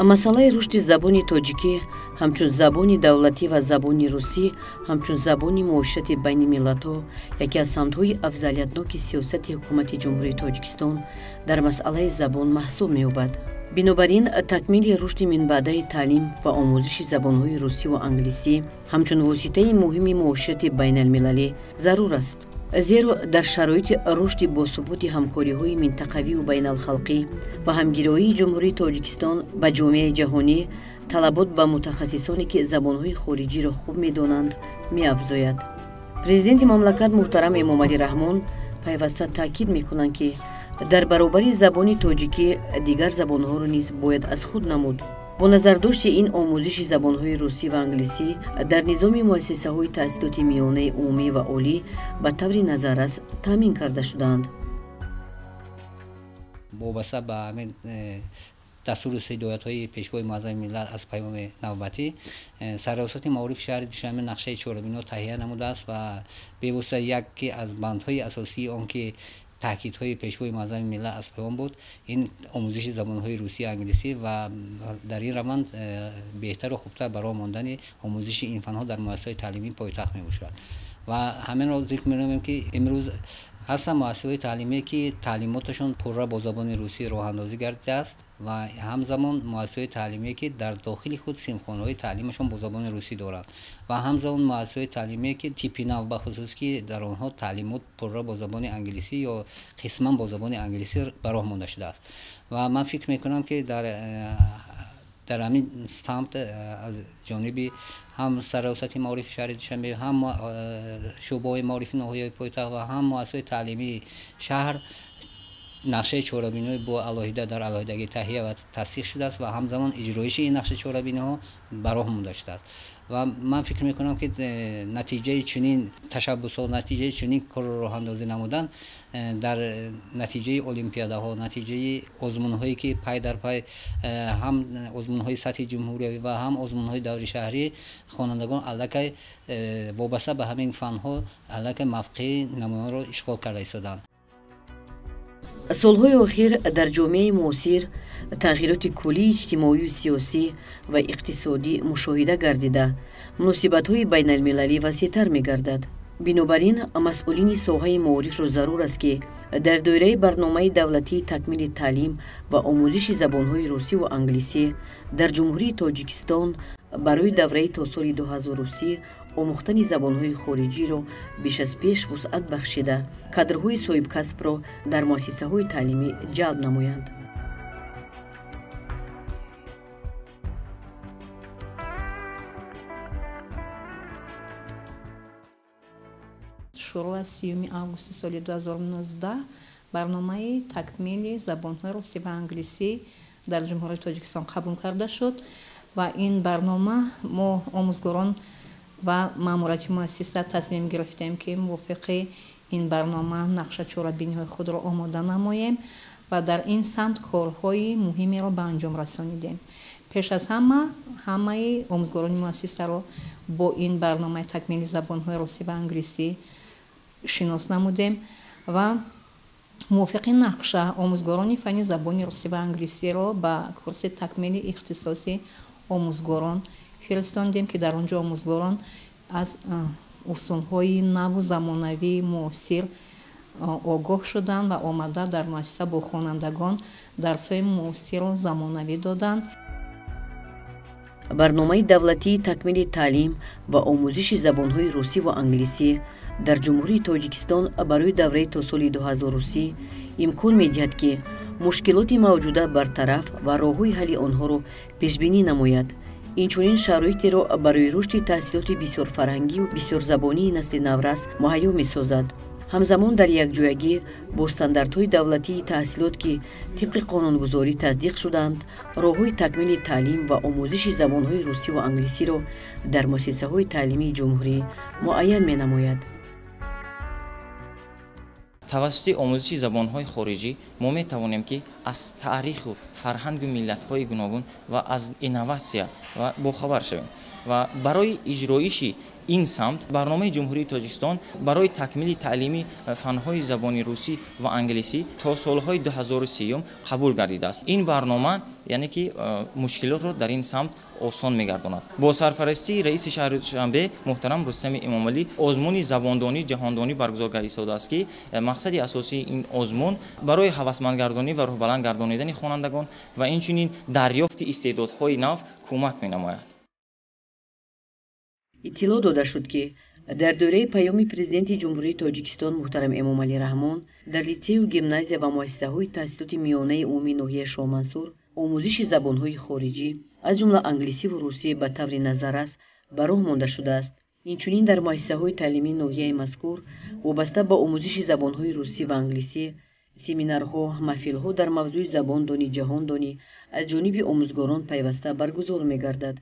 Масъалаи рушди забони тоҷикӣ ҳамчун забони давлатӣ ва забони русӣ ҳамчун забони муоширати байни миллатҳо яке аз самтҳои афзалиятноки сиёсати ҳукумати Ҷумҳурии Тоҷикистон дар масъалаи забон маҳсуб меёбад. Бинобар ин, такмили рушди минбаъдаи таълим ва омӯзиши забонҳои русӣ ва англисӣ ҳамчун воситаи муҳими муоширати байналмилалӣ зарур аст. Зеро дар шароити рушди босуботи ҳамкориҳои минтақавию байналхалқӣ ва ҳамгироии Ҷумҳурии Тоҷикистон ба ҷомеаи ҷаҳонӣ талабот ба мутахассисоне, ки забонҳои хориҷиро хуб медонанд, меафзояд. Президенти мамлакат муҳтарам Эмомалӣ Раҳмон пайваста таъкид мекунанд, ки дар баробари забони тоҷикӣ дигар забонҳоро низ бояд аз худ намуд. Бо назардошти ин, омӯзиши забонҳои русӣ ва англисӣ дар низоми муассисаҳои таҳсилоти миёнаи умумӣ ва олӣ ба таври назаррас таъмин карда шудаанд. Вобаста ба ҳамин дастуру ҳидоятҳои Пешвои Муаззами миллат аз паёми навбатӣ, Сарраёсати маорифи шаҳри Душанбе нақшаи чорабиниҳо таҳия намудааст ва бевосита яке аз бандҳои асосии он, ки таъкидҳои Пешвои Муаззами миллат аз паём буд, ин омӯзиши забонҳои русӣ, англисӣ ва дар ин раванд беҳтару хубтар ба роҳ мондани омӯзиши ин фанҳо дар муассисаҳои таълимии пойтахт мебошад. Ва ҳаминро зикр менамоем, ки имрӯз ҳастанд муассисаҳои таълимие, ки таълимоташон пурра бо забони русӣ роҳандозӣ гардидааст ва ҳамзамон муассисаҳои таълимие, ки дар дохили худ синфхонаҳои таълимашон бо забони русӣ доранд ва ҳамзамон муассисаҳои таълимие, ки типи нав, бахусус ки дар онҳо таълимот пурра бо забони англисӣ ё қисман бо забони англисӣ ба роҳ монда шудааст. Ва ман фикр мекунам, ки дар ҳамин самт аз ҷониби ҳам Сарраёсати маорифи шаҳри Душанбе, ҳам шӯъбаҳои маорифи ноҳияи пойтахт ва ҳам муассисаҳои таълимии шаҳр нақшаи чорабиниҳои бо алоҳида дар алоҳидагӣ таҳия ва тасдиқ шудааст ва ҳамзамон иҷроиши ин нақшаи чорабиниҳо ба роҳ монда шудааст. Ва ман фикр мекунам, ки натиҷаи чунин ташаббусҳо, натиҷаи чунин корро роҳандозӣ намудан дар натиҷаи олимпиадаҳо, натиҷаи озмунҳое, ки пай дар пай ҳам озмунҳои сатҳи ҷумҳуриявӣ ва ҳам озмунҳои даври шаҳрӣ, хонандагон аллакай вобаста ба ҳамин фанҳо аллакай мавқеи намоёнро ишғол карда истодаанд. Солҳои охир дар ҷомеаи муосир тағйироти куллии иҷтимоию сиёсӣ ва иқтисодӣ мушоҳида гардида, муносибатҳои байналмилалӣ васеътар мегардад. Бинобар ин, масъулини соҳаи маорифро зарур аст, ки дар доираи барномаи давлатии такмили таълим ва омӯзиши забонҳои русӣ ва англисӣ дар Ҷумҳурии Тоҷикистон барои давраи то соли 2030 омӯхтани забонҳои хориҷиро беш аз пеш вусъат бахшида, кадрҳои соҳибкасбро дар муассисаҳои таълимӣ ҷалб намоянд. Шурӯъ аз 30 августи соли 2019 барномаи такмили забонҳои русӣ ва англисӣ дар Ҷумҳурии Тоҷикистон қабул карда шуд ва ин барнома мо, омӯзгорон ва маъмурияти муассиса, тасмим гирифтем, ки мувофиқи ин барнома нақша чорабиниҳои худро омода намоем ва дар ин самт корҳои муҳимеро ба анҷом расонидем. Пеш аз ҳама, ҳамаи омӯзгорони муассисаро бо ин барномаи такмили забонҳои русӣ ва англисӣ шинос намудем ва мувофиқи нақша омӯзгорони фанни забони русӣ ва англисиро ба курси такмили ихтисоси омӯзгорон фиристондем, ки дар он ҷо омӯзгорон аз усулҳои наву замонавии муосир огоҳ шуданд ва омада дар муассиса бо хонандагон дарсҳои муосиру замонавӣ доданд. Барномаи давлатии такмили таълим ва омӯзиши забонҳои русӣ ва англисӣ дар Ҷумҳурии Тоҷикистон барои давраи то соли 2030 имкон медиҳад, ки мушкилоти мавҷуда бартараф ва роҳҳои ҳалли онҳоро пешбинӣ намояд. Инчунин шароитеро барои рушди таҳсилоти бисёрфарҳангию бисёрзабонии насли наврас муҳайё месозад. Ҳамзамон, дар якҷоягӣ бо стандартҳои давлатии таҳсилот, ки тибқи қонунгузорӣ тасдиқ шудаанд, роҳҳои такмили таълим ва омӯзиши забонҳои русӣ ва англисиро дар муассисаҳои таълимии ҷумҳурӣ муайян менамояд. Тавассути омӯзиши забонҳои хориҷӣ мо метавонем, ки аз таъриху фарҳангу миллатҳои гуногун ва аз инноватсия ва бохабар шавем ва барои иҷроиши ин самт барномаи Ҷумҳурии Тоҷикистон барои такмили таълими фанҳои забони русӣ ва англисӣ то солҳои 2030 қабул гардидааст. Ин барнома яъне ки мушкилотро дар ин самт осон мегардонад. Бо сарпарастии раиси шаҳри Душанбе муҳтарам Рустами Эмомалӣ озмуни забондонӣ ҷаҳондонӣ баргузор гардидааст, ки мақсади асосии ин озмун барои ҳавасмандгардонӣ ва рӯҳбаланд гардонидани хонандагон ва инчунин дарёфти истеъдодҳои нав кӯмак менамояд. Иттилоъ дода шуд, ки дар доираи паёми Президенти Ҷумҳурии Тоҷикистон муҳтарам Эмомалӣ Раҳмон дар литсею гимназия ва муассисаҳои таҳсилоти миёнаи умумии ноҳияи Шоҳмансур омӯзиши забонҳои хориҷӣ, аз ҷумла англисиву русӣ ба таври назаррас ба роҳ монда шудааст. Инчунин дар муассисаҳои таълимии ноҳияи мазкур вобаста ба омӯзиши забонҳои русӣ ва англисӣ семинарҳо, маҳфилҳо дар мавзӯи забондонӣ, ҷаҳондонӣ аз ҷониби омӯзгорон пайваста баргузор мегардад.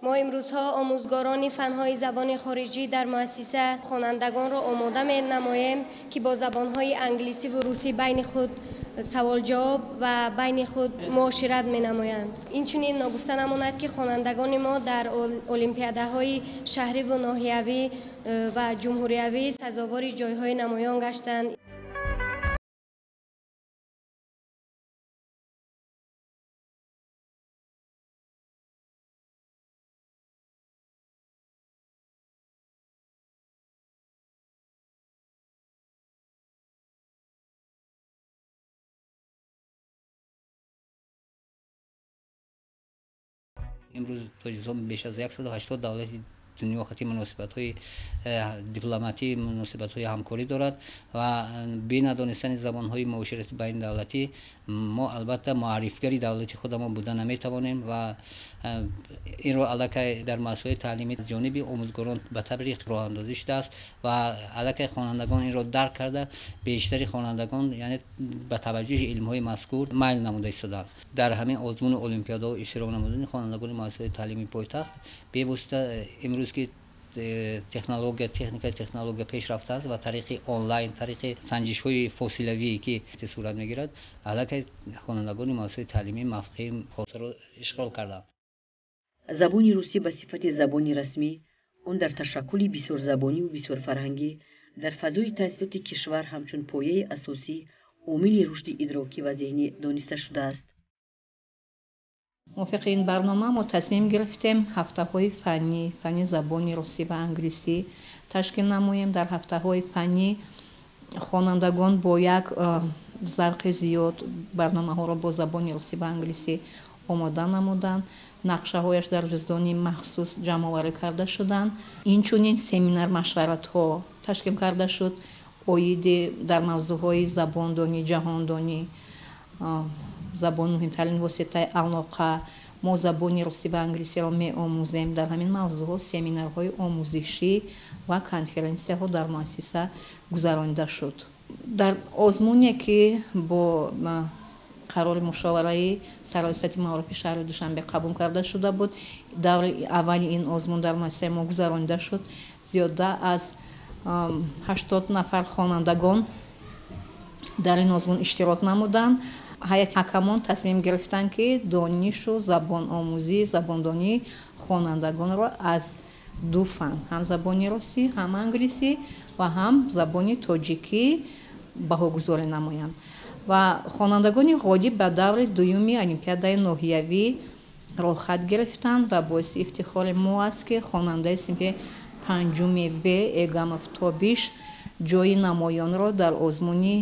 Мо имрӯзҳо омӯзгорони фанҳои забони хориҷӣ дар муассиса хонандагонро омода менамоем, ки бо забонҳои англисӣ ва русӣ байни худ саволҷавоб ва байни худ муошират менамоянд. Инчунин ногуфта намонад, ки хонандагони мо дар олимпиадаҳои шаҳриву ноҳиявӣ ва ҷумҳуриявӣ сазовори ҷойҳои намоён гаштанд. Имрӯз Тоҷикистон беш аз 180 давлати дунё хати муносибатҳои дипломатӣ, муносибатҳои ҳамкорӣ дорад ва бе надонистани забонҳои муоширати байнидавлатӣ мо албатта муаррифгари давлати худамон буда наметавонем ва инро аллакай дар муассисаҳои таълимӣ аз ҷониби омӯзгорон ба таври роҳандозӣ шудааст ва аллакай хонандагон инро дарк карда, бештари хонандагон яъне ба таваҷҷӯҳи илмҳои мазкур майл намуда истодаанд. Дар ҳамин озмуну олимпиадаҳо иштирок намудани хонандагони муассисаҳои таълимии пойтахт бевосита имрӯз ки технология, техника, технология пеш рафтааст ва тариқи онлайн, тариқи санҷишҳои фосилавие ки сурат мегирад, аллакай хонандагони муассисаҳои таълимӣ мавқеи хосаро ишғол карданд. Забони русӣ ба сифати забони расмӣ он дар ташаккули бисёрзабониву бисёрфарҳангӣ дар фазои таҳсилоти кишвар ҳамчун пояи асосӣ омили рушди идрокӣ ва зеҳнӣ дониста шудааст. Мувофиқи ин барнома мо тасмим гирифтем ҳафтаҳои фаннӣ, фанни забони русӣ ва англисӣ ташкил намоем. Дар ҳафтаҳои фаннӣ хонандагон бо як завқи зиёд барномаҳоро бо забони русӣ ва англисӣ омода намуданд. Нақшаҳояш дар ҷуздони махсус ҷамъоварӣ карда шуданд. Инчунин семинар машваратҳо ташкил карда шуд оиди дар мавзӯъҳои забондонӣ, ҷаҳондонӣ, забон муҳимтарин воситаи алоқа, мо забони русӣ ва англисиро меомӯзем. Дар ҳамин мавзӯъҳо семинарҳои омӯзишӣ ва конференсияҳо дар муассиса гузаронида шуд. Дар озмуне ки бо қарори мушовараи Сарраёсати маорифи шаҳри Душанбе қабул карда шуда буд, даври аввали ин озмун дар муассисаи мо гузаронида шуд. Зиёда аз 80 нафар хонандагон дар ин озмун иштирок намуданд. Ҳайати ҳакамон тасмим гирифтанд, ки донишу забономӯзӣ, забондонии хонандагонро аз ду фан, ҳам забони русӣ, ҳам англисӣ ва ҳам забони тоҷикӣ баҳогузорӣ намоянд. Ва хонандагони ғолиб ба даври дуюми олимпиадаи ноҳиявӣ роҳхат гирифтанд ва боиси ифтихори мо аст, ки хонандаи синфи панҷуми В Эгамов Тобиш ҷойи намоёнро дар озмуни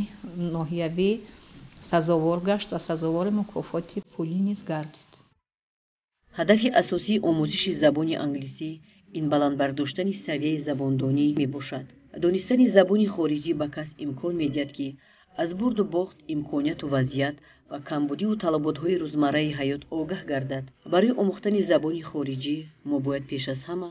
ноҳиявӣ сазовор гашт ва сазовори мукофоти пулӣ низ гардид. Ҳадафи асосии омӯзиши забони англисӣ ин баланд бардоштани савияи забондонӣ мебошад. Донистани забони хориҷӣ ба кас имкон медиҳад, ки аз бурду бохт, имконияту вазъият ва камбудиву талаботҳои рӯзмарраи ҳаёт огаҳ гардад. Барои омӯхтани забони хориҷӣ мо бояд пеш аз ҳама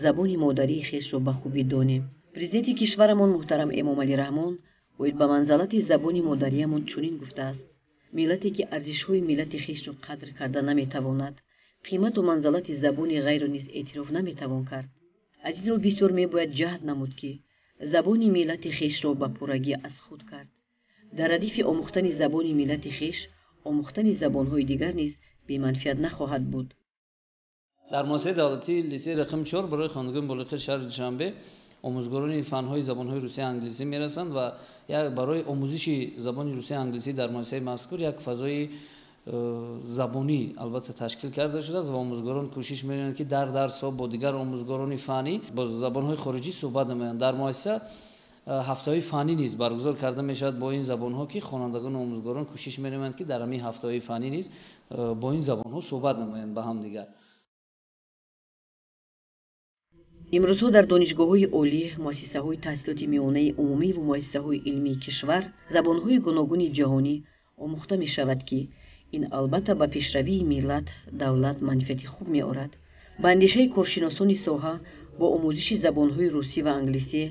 забони модарии хешро ба хубӣ донем. Президенти кишварамон муҳтарам Эмомалӣ Раҳмон оид ба манзалати забони модариямон чунин гуфтааст: миллате ки арзишҳои миллати хешро қадр карда наметавонад, қимату манзалати забони ғайрро низ эътироф наметавон кард. Аз ин рӯ бисёр мебояд ҷаҳд намуд, ки забони миллати хешро ба пуррагӣ аз худ кард. Дар радифи омӯхтани забони миллати хеш, омӯхтани забонҳои дигар низ беманфиат нахоҳад буд. Дар муассисаи давлатии литсеи рақами 4 барои хонандагони болиғи шаҳри Душанбе омӯзгорони фанҳои забонҳои русия англисӣ мерасанд ва барои омӯзиши забони русия англисӣ дар муассисаи мазкур як фазои забонӣ албатта ташкил карда шудааст ва омӯзгорон кӯшиш мекунанд, ки дар дарсҳо бо дигар омӯзгорони фаннӣ бо забонҳои хориҷӣ суҳбат намоянд. Дар муассиса ҳафтаҳои фаннӣ низ баргузор карда мешавад бо ин забонҳо, ки хонандагону омӯзгорон кӯшиш менамоянд, ки дар ҳамин ҳафтаҳои фаннӣ низ бо ин забонҳо суҳбат намоянд ба ҳамдигар. Имрӯзҳо дар донишгоҳҳои олӣ, муассисаҳои таҳсилоти миёнаи умумӣ ва муассисаҳои илмии кишвар забонҳои гуногуни ҷаҳонӣ омӯхта мешавад, ки ин албатта ба пешравии миллат, давлат манфиати хуб меорад. Ба андешаи коршиносони соҳа, бо омӯзиши забонҳои русӣ ва англисӣ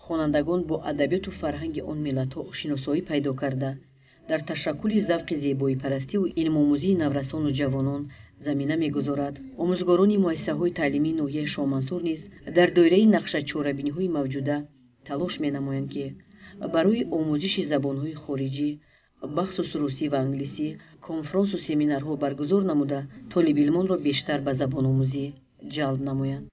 хонандагон бо адабиёту фарҳанги он миллатҳо шиносоӣ пайдо карда, дар ташаккули завқи зебоипарастиву илмомӯзии наврасону ҷавонон замина мегузорад. Омӯзгорони муассисаҳои таълимии ноҳияи Шоҳмансур низ дар доираи нақшачорабиниҳои мавҷуда талош менамоянд, ки барои омӯзиши забонҳои хориҷӣ, бахусус русӣ ва англисӣ, конфронсу семинарҳо баргузор намуда, толибилмонро бештар ба забономӯзӣ ҷалб намоянд.